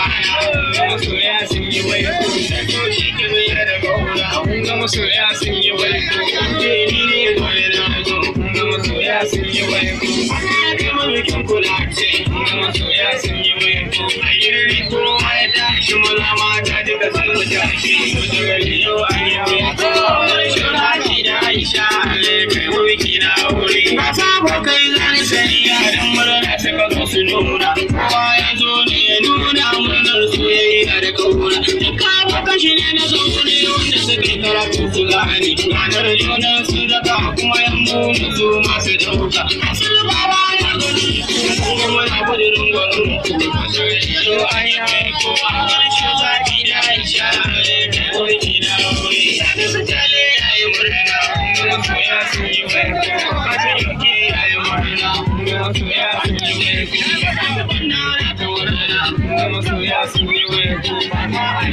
Masoya sun yi baiko, kun ga masoya sun yi baiko, ni ne dole na zo, kun ga masoya sun yi baiko, kuma bikin kula ce, kun ga masoya sun yi baiko, a girri kowa ya tashi, maza mata duka sun tashi, wata gari yau an yi baiko, Shura da Aisha, Allah kai mu biki na aure. Ba sabo kai zani sani yaran murna suka zo su nuna, kowa ya zo ne ya nuna murnar soyayya da kauna. Duka abokan shi ne na zaune wanda suka yi karatu su gane. Ranar juna su daga kuma yan munu su masu dauka. Asali baba ya gani kuma muna kudirin gwanin ku. Yau an yi aiko a ƙarshe zaki da Aisha, Allah kai mu biki na aure. Sani su tale ya yi murna, kuma masoya sun yi baiko. Fatin yake ya yi murna, kuma masoya sun yi baiko. Ta murna, kuma masoya sun yi baiko.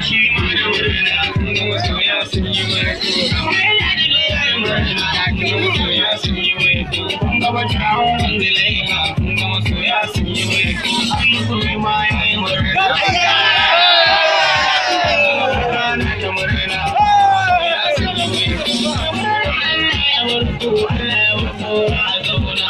Shi ma da murna, kuma masoya sun yi baiko. Ya yi murna, kuma masoya sun yi baiko. Kun ga bashawun zilaiha, kun ga masoya sun yi baiko. An kuma ma ya yi murna. Rana ta murna, masoya sun yi baiko. Allah ya murku, Allah ya murku, a zauna.